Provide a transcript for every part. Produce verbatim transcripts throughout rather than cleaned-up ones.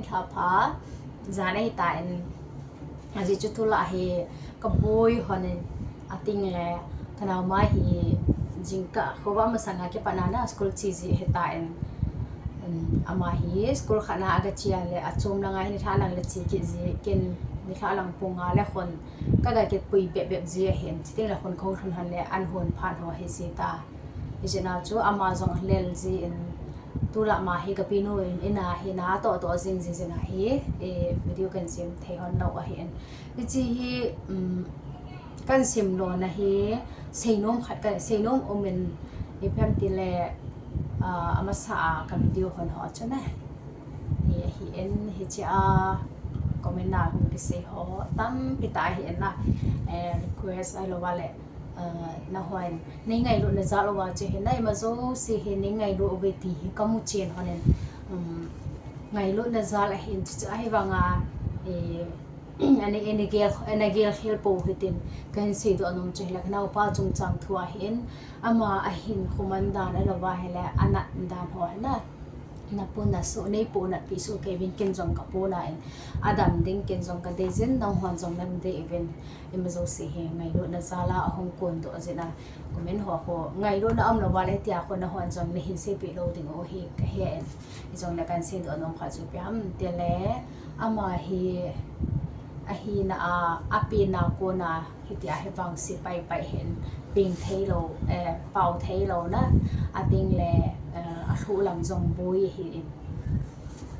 Thapha, jan ahi tan, ajeh chu tulai hi kaboi hon in, ating le, kanao ma hi jingkah khovah masanga kipat na school che ji ahi tan, um, ama hi school khat na aga che le, achom langa hi nilhah lang le che kit ji, ken nilhah lang pung nga le khun kaga kipui bep bep ji ahin, chuting le khun kahung lhun hon le an hon phat ho hi ji ta. Hijeh a chu ama jong lel ji in, tulai ma hi kapinu in, in a hi na toh toh jing ji jeh a hi, e, video kan sem thei hon lou ahin. Hiche hi, um, kan sem lona hi, seinom khat kan, seinom um in, ipi ham tile, ah, amasa a ka video hon ho chu na. Hi, ahin, hiche a comment na hung kisei ho tampi tah ahin na, eh, request ahilou le, ah, nahon nei ngailutna jal uva chu hi na, ima jouse hi nei ngailut uve ti hi kamu chen hon in, um, ngailutna jal ahin, chu, chu ahivanga, eh, ana, ana gel, ana gel khel pou hitin, kahin seidoh nom chu hile, kanaopa chungchang thu ahin, ama ahin khoman dan ahilouva hile, anat dan ho hi na. Napu nasoh, neipu natpi soh kei uvin, ken jong kapu na in, adam ding ken jong kadei jin, nanghon jong nadei uvin, ima jouse hi ngailutna jal a ahung kondoh jin a, comment ho khu ngailutna umlouva le tia khu nahon jong nahin seipeh lou ding u hi kahe in, hijongle kan seidoh nom khat chu ipi ham tile, ama hi ahina a, apenna kona hitia hi vangse paipai hin peng theilou, eh, pao theilou na, ating le, eh, alhuh lam jong boi ahin,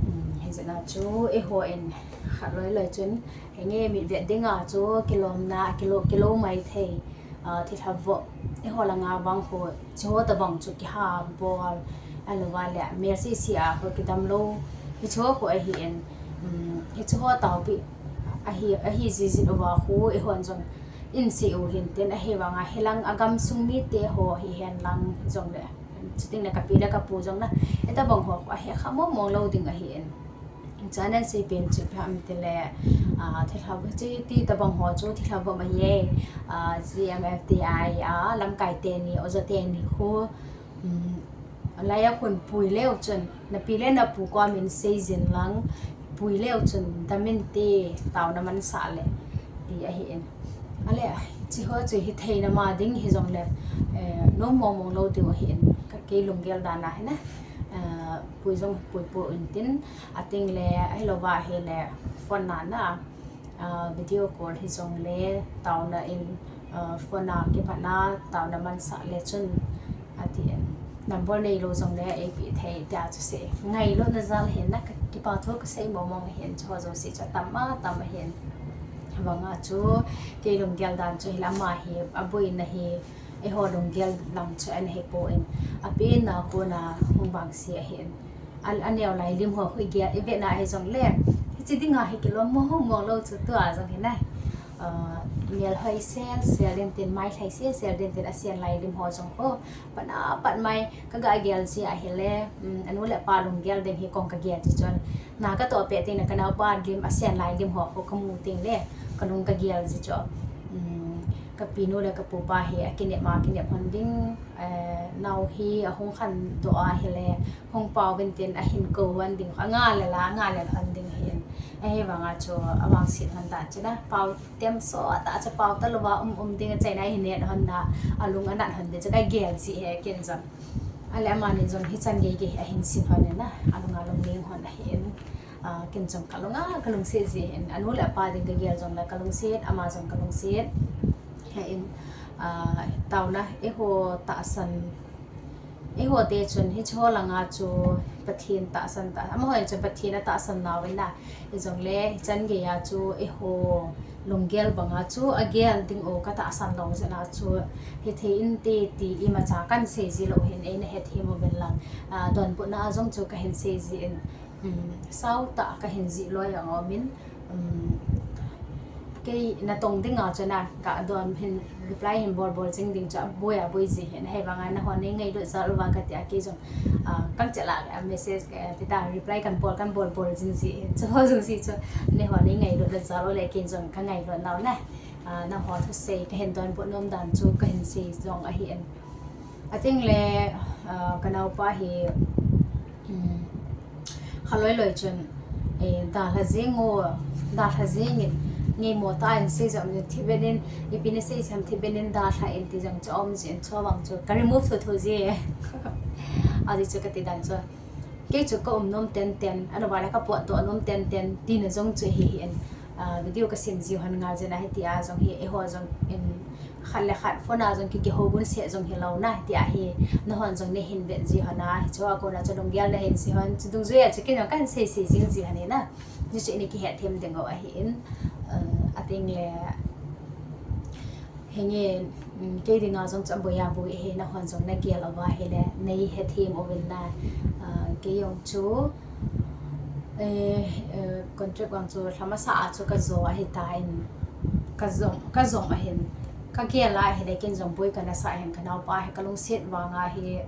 um, hijeh a chu eihon khat loi loi chun, henge mitvet dinga chu kilomna, kilo, kilo maithei, ah, thilha vop, eiho langa vang khu, hicheho tabang chu kiha bol, ahilouva le mel sese a khu kidam lou, hicheho khu ahin, um, hicheho taopi ahi, ahi jiji uva khu eihon jong in sei u hintin, ahivanga hilang agamsung mite ho hihen lang jongle, chuting le kapi le kapu jong na, hitabang ho khu ahe kha mong mong lou ding ahin. Chun ahin seipen chu ipi ham tile, ah, thilha vop chu, ti tabang ho chu thilha vop ahi e, ah, G M F D I a lamkai teni, oja teni khu, um, laiya khun pui leu chun, napi le napu koma min sei jin lang, pui leu chun dam inte, taona mansah le, ti ahin. Ale, hicheho chu hitheina ma ding hijongle, eh, nom mong mong lou diu ahin, ka, kei lunggel dan a hi na, eh, pui jong pui pou intin, ating le, ahilouva hile, phone na na, ah, video call hijongle, taona in, ah, phone a kipatna, taona mansah le chun, atin, number neilou jongle eipeh thei tia chu sei. Ngailutna jal ahin na, ka, kipa thu kasei mong mong ahin, chuho jouse chu atam atam ahin. Vanga chu, kei lunggel dan chu hile, ama hi, aboina hi, eiho lunggel lam chu ana hipon, apenna kona hung vangse ahin. A, aneo lai lim ho khu igel, ivetna hijongle, hiche dinga hi kilom mong mong lou chu tua jong hi na. Ah, mel hoi sel sel dintin, mai lhai sel sel dintin, asen lai lim ho jong khu, pat a pat mai kaga gel ji ahile, um, anu le apa lunggel ding hi kong kagel ji chun, na katoh peh tengle kanaopa lim, asen lai lim ho khu kamu tengle, kalung kagel ji chu. Um, kapinu le kapupa hi akinep ma kinep hon ding, eh, nao hi ahung khandoh ahile, hung pao vintin ahin kou hon ding, anga le la, anga le hon ding ahin. Ahivanga chu avangset hon dan chu na, pao tem sot a chu pao talouva um um ding achaina ahin het hon na, alung anat hon ding chu kagel ji ahi ken jong. Ale amani jong hichan gei gei ahin sin hon na, alunga lungning hon ahin. Ah, ken jong kalunga kalungset ji ahin. Anu le apa ding kagel jongle kalungset, ama jong kalungset. Ahin, ah, taona eiho tahsan, eiho te chun hicheho langa chu Pathen tahsan ta, amaho in chun Pathen atahsan nauvin na, hijongle hichan geiya chu eiho lunggel banga chu agel ding u katahsan lou jeh a chu hithei inte ti imacha kahin sei ji lou hin, eina hethem uvin lang, ah, donbutna a jong chu kahin sei ji in, um, sautah kahin jih loi a um in, um, kei natong dinga chu na, kadon hin reply hin bol bol jing ding chu aboi aboi ji ahin, ahivanga nahon nei ngailut jal uva katia kei jong, ah, kangchela, ah, message, eh, tita reply kan bol, kan bol bol jing ji ahin, chuho jouse chu neihon nei ngailutna jal u le kei jong kangailut nau na, ah, naho thusei kahin donbut nom dan chu kahin sei jong ahin. Ating le, ah, kanaopa hi, um, khaloi loi chun, Eh, dalha jing u, dalha jing in, ngeimo tah in sei jong in, thi ben in, ipi na sei sam thi ben in, dalha in ti jong chu um jin, chu vang chu ka remove thotho ji. Ajeh chu kati dan chu, kei chu ka um nom tenten, ahilouleh ka potdoh nom tenten, tina jong chu hi hi in, ah, video ka sem ji hon ngal jin ahi tia jong hi, eiho jong in, khat le khat phone a jong ki, kihou gun se jong hilou na, tia hi, nahon jong nahin vet ji hon a, hichu a kona chu lunggel nahin sei hon, chu dungjui a chu kei jong kahin sei sei jing ji hon e na. Hichu in kihet them ding u ahi in, eh, ating le, henge, um, kei dinga jong chu aboi aboi ahi, nahon jong nagel uva ahile, nei hethem uvin na, ah, kei jong chu, eh, eh, contract vang chu lha masa a chu ka jo ahi tan, ka jom, ka jom ahin, ka gel a ahile, ken jong boi kana sa ahin, ka naopa hi ka lungset vang ahi,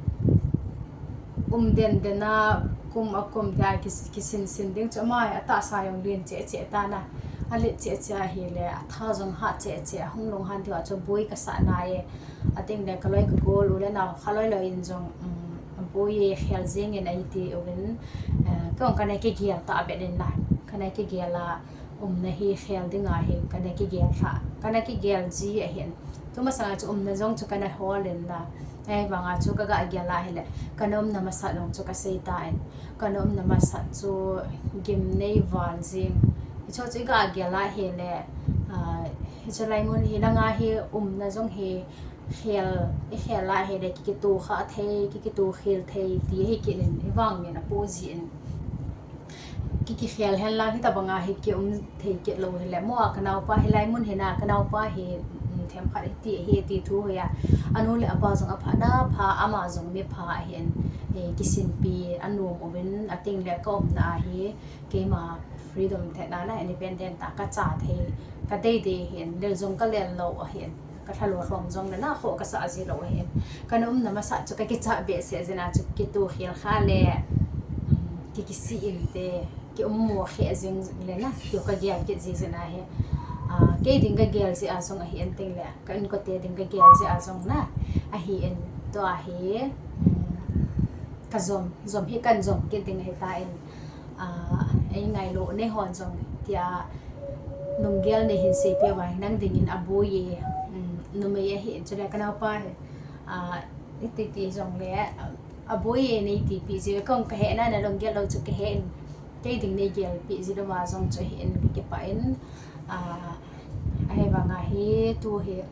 um den den a, kum a kum dia ki, kisin sin ding chu ama hi, atahsa jong len cheh cheh tan a, alet cheh cheh ahile, atha jong hat cheh cheh, ahung lunghan diu a chu boi ka sa nai e, ating le ka loi ka gol u le nao kha loi loi in jong, um, aboi e, khel jing in ahi ti uvin, eh, kei jong kana kigel ta ben in na, kana kigel a, umna hi khel ding ahi, kana kigel lha, kana kigel ji ahin. Tu masang a chu umna jong chu kana hol in na. Ahivang a chu ka ga gel a ahile, kana umna masat jong chu ka sei tan. Kana umna masat chu gimnei val jing. Hichu chu i ga gel a ahile, ah, hichu lai mun hi langa hi umna jong hi khel, i khel a ahile, ki, kitoh kha thei, ki, kitoh khel thei ti hi kit in, hivang in apoh ji in. Ki, kikhel hen lang, hitabang a hi ki um thei kit lou hile. Mo a ka naopa hi lai mun hi na, ka naopa hi, um, themkhat hiti, hiti thu hi a. Anu le apa jong apha na, pha, ama jong mi pha ahin, eh, kisinpi, anom uvin, ating le ka umna ahi, keima freedom thet na na, independent ta ka cha thei, ka dei dei hin, lel jong ka lel lou ahin. Ka lhalo lhom jong le na kho ka sa ji lou ahin. Kana umna masat chu ka kicha behseh jin a chu kitoh khel kha le, um, ki, kisih in te, ki um mo khe jing le na, kei ka gel kit ji jin ahi. Ah, kei ding ka gel ji a jong ahi in ting le, ka inkote ding ka gel ji a jong na, ahi in tua hi, um, ka jom, jom hi kan jom kit ding ahi tan, ah, ei ngailou nei hon jong tia, lunggel nei hin seipeh uva, nang dingin aboi e, um, numei ahi in, chule ka naopa hi, ah, iti ti jong le, aboi e nei tipeh ji, kong ka he na, na lunggel lou chu ka he in, kei ding nei gelpeh ji lou va jong chu ahi in, ka kipah in, ah, ahivang a hi tu hi,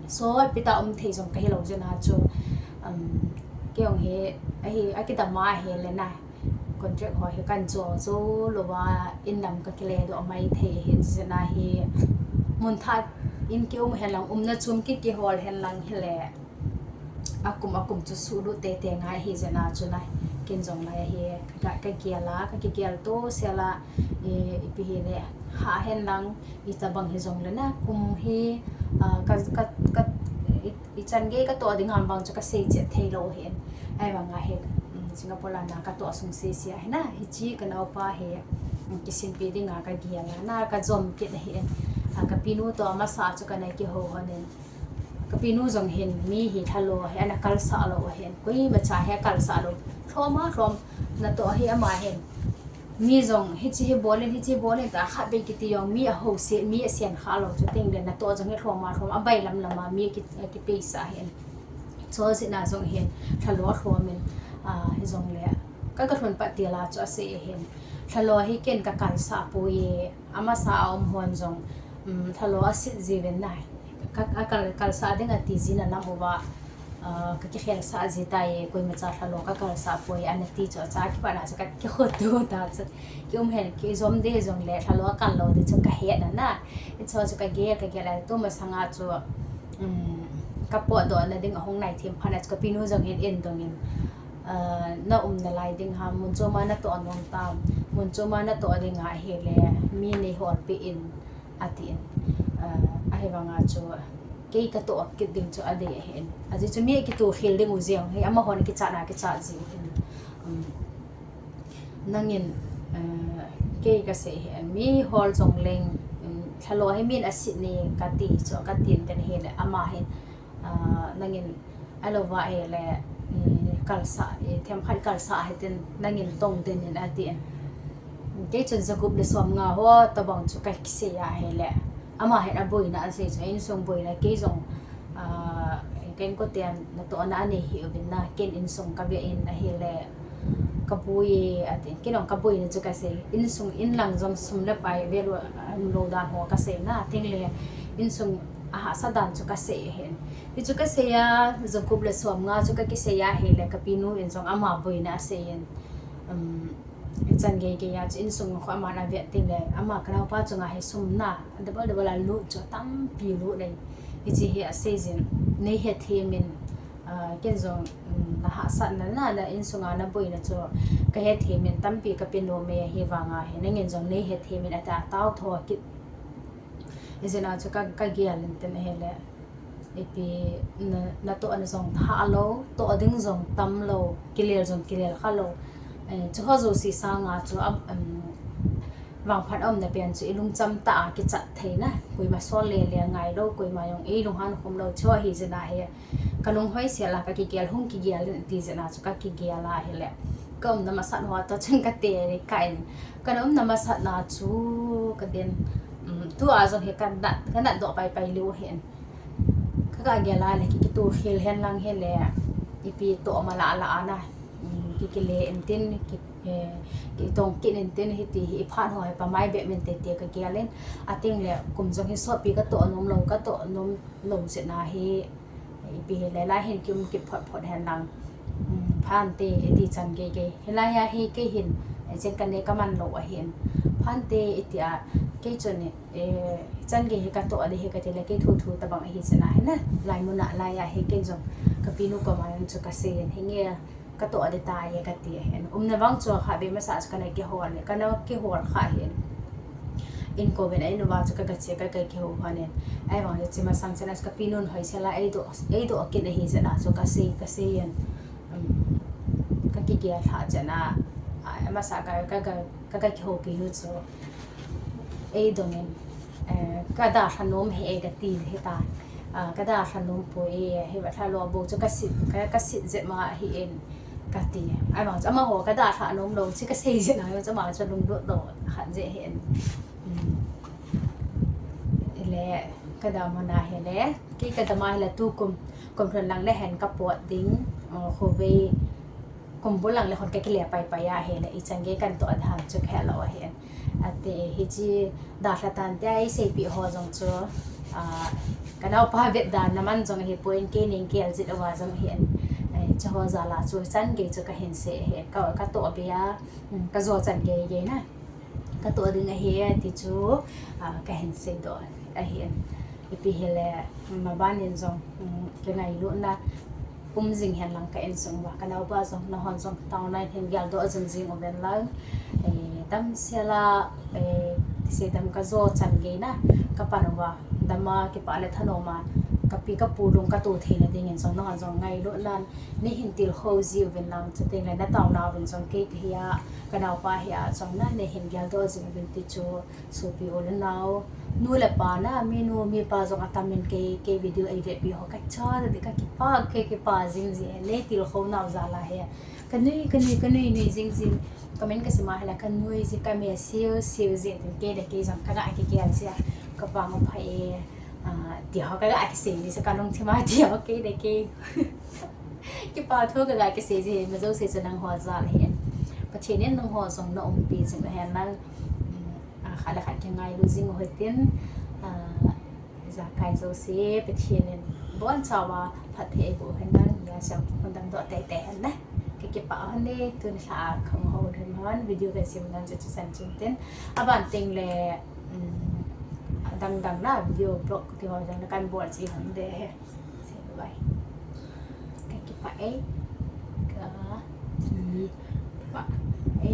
solpi ta um thei jong ka hilou jin a chu, um, kei jong hi, ahi, akidam a ahile na, contract ho hi kan cho jou lou va, in lam ka kile doh mai thei ahin, jin a hi, mun thah in ki um hen lang, umna chom ki, kihol hen lang hile, akum akum chu suhlut tete ngai ahi jin a chu na, ken jong lai ahi, ka, ka gel a, ka kigel to sel a, i, ipi hile, ha hen lang, itabang hi jong le na, kum hi, ah, ka, ka, ka, i, ichan gei ka toh ding ham vang chu ka sei chet thei lou ahin. Ahivang a hi, um, Singapore a na ka toh sung sese ahi na, hiche ka naopa hi, um, kisinpi ding a ka gel a na, ka jom kit ahin. Ah, ka pinu toh amasa chu kana kihou hon in. Ka pinu jong hin mi hi lhalo hi ana kalsah lou ahin. Koima cha hi akalsah lou. Lhom a lhom, natoh hi ama hin. Mi jong hiche hi bol in, hiche bol in ta khatvei kiti jong mi ahou se, mi asen kha lou chu ting le natoh jong hi lhom a lhom, abailam lam a mi aki, akipeisah ahin. Chol jeh a jong hin, lhalo alhom in, ah, hijong le, ka, ka lhun pat til a chu asei ahin. Lhalo hi ken ka kalsah poi e, amasa a um hon jong, um, lhalo asit jiuvin na. Ka, akal, kalsah ding ati jin alam uva, ah, ka kikhelsah ji tai e, koima cha lhalo ka kalsah poi, ana ti chu acha kipah na chu ka kikhoto ta chu. Ki um hen, ki jom ding jong le, lhalo akal lou ding chu ka het na na. Hichu chu ka gel, ka gel a, tu masang a chu, um, ka potdoh na ding ahung nai them phat a chu ka pinu jong hin eidong in, ah, na um nalai ding ham, mun chom a natoh nom tam, mun chom a natoh ding ahile, mi nei holpeh in, atin. Ah, ahivang a chu, kei ka toh kit ding chu adei ahin. Ajeh chu mi akitoh khel ding u jeng hi, amahon kichat na kichat ji hin. Um, Nangin, eh, kei ka sei hi, mi hol jong leng, um, lhalo hi min asit ni kati chu, kati in ten hile, ama hin, ah, nangin, alou va hile, eh, kalsah, eh, themkhat kalsah hitin, nangin tong den in atin. Kei chun jagup le somnga ho tobang chu kakisei ahile, ama hin aboina asei chu, insung boina kei jong, ah, kei inkoten natohna anei hih uvin na, ken insung kave in ahile, kaboi e, atin, ken jong kaboina chu kasei, insung inlang jong sum le pai vel u, ah, umlou dan ho kasei na, ating le insung ahahsa dan chu kasei ahin. Hichu kasei a, jagup le somnga chu kakisei ahile, kapinu in jong ama boina asei in, um, chan geigei a chu insung khu aman ave ting le, ama kanaopa chunga hi sum na, double double a lut chu tampi lut nei. Hiche hi asei jin, nei hethem in, ah, ken jong, um, nahahsatna na, na insunga naboina chu kahethem in tampi kape nom e, ahivanga hi nangin jong nei hethem in ati a, atao tho kit. Hijeh a chu ka, kagel intin ahile, ipi, na, natohna jong hah lou, toh ding jong tam lou, kilel jong kilel kha lou. Eh, chuho jouse sanga chu, um, vangphat aumna pen chu ilungcham tah a kichat theina, koima sol lele ngailou, koima jong eilunghan khum lou, chu ahijeh a hi, kalung hoisel a kakigel, hung kigel in ti jeh a chu kakigel ahile, kaumna masat ho toh chun kate kah in, kana umna masat na chu kaden, um, tua jong hi kanat, kanatdoh paipai leu ahin. Kagagel a le, ki, kitoh khel hen lang hile, ipi toh ma lah lah ana, um, ki, kile intin, ki, eh, kitong kit intin, hiti hi iphat ho hi pamai bep min tete kagel in, ating le kum jong hi sotpi katoh nom lou, katoh nom lou jeh a hi, ipi hile, lai hin kium kit phot phot hen lang, um, phante iti chan geigei. Hilai a hi kei hin, eh, chen kanei kaman lou ahin, phante iti a, kei chun, eh, chan gei hi katoh ding ahi kati le, kei thuthu tobang ahi jeh a hi na, lai mun a lai a hi kei jong kapinu koma jong chu kasei in, hinge katoh ding tai kati ahin. Umna vang chu khatvei masa chu kana kihol le, kana kihol kha ahin. Inkouvin a in uva chu kagache, ka, kakihou lhon in. Ahivang chu hiche masang chun a chu kapinun hoisel a eidoh, eidoh kit ahi jeh a chu kasei, kasei in, um, kakigel lhah jeh a, a, masa ka, ka, ka, ka, kakihoupi u chu eidong in, eh, kadalha nom hih e kati hita. Ah, kadalha nom poi e, hiva lhalou bou chu kasit, ka, kasit jep ma ahin kati. Ahivang chu amaho kadalha nom lou chu kasei jeh a, chu ama chu lunglut lou khat jeh ahin. Um, hile, kadam a hile, kei kadam a hile tukum, kum lhun lang le hen kapot ding, uh, khovei, kum bul lang le khun kakile paipai ahile, ichan gei kanatoh dan chu kahe lou ahin. Ati, hiche dalha tante a eiseipeh ho jong chu, ah, kanaopa vet dan na man jong ahipoi, kei nin kel jit uva jong ahin. Eh, chuho jal a chu chan gei chu kahin sei ahin. Ka, katoh be a, um, kajo chan geigei na, katoh ding ahi ti chu, ah, kahin seidoh ahin. Ipi hile, maban in jong, um, kingailutna um jing hen lang ka insung uva, kanaopa jong, nahon jong taona hin geldoh jing jing uvin lang. Eh, damsel a, eh, tisei dam kajo chan gei na, kapan uva, dam a kipah le thanom a, kapi kapu lung kato theina dingin jong, nahon jong ngailutnan neihin tilkhou ji uvin lang, chuteng le nataona uvin jong, kei kahi a, kanaopa hi a jong na, neihin geldoh jing uvin ti chu, sopi u le nao, nu le pa na, minu mipa jong atam in kei, kei video eivetpi ho kacha ding, kakipah, kakipah jing jing, neitilkhou nau jal a hi, kanui, kanui, kanui nui jing jing, comment kasim a hile kanui jing, kame siu siu jing tin, kei le kei jong kaga kigel jia, kavang u pha e, ah, ti ho kaga kisei ji, kalungthim a ti ho kei le kei. Kipathu kaga kisei ji, ima jouse chu nangho jal ahin. Pathen in nangho jong naumpi jing uhen lang, um, ah, khat le khat kingailu jing u hitin, ah, ijakai jouse, Pathen in bonchauva phatthei eiboh uhen lang, hijeh a chu damdoh teitei hen na. Kakipah u hon e, tuni lha a kahung hou lhon hon, video kasim ngan chu chuchan chun tin. Aban teng le, um, adang dang na, video blog ti ho jong na kanbol ji hon de he. Kakipah e. Kakipah e.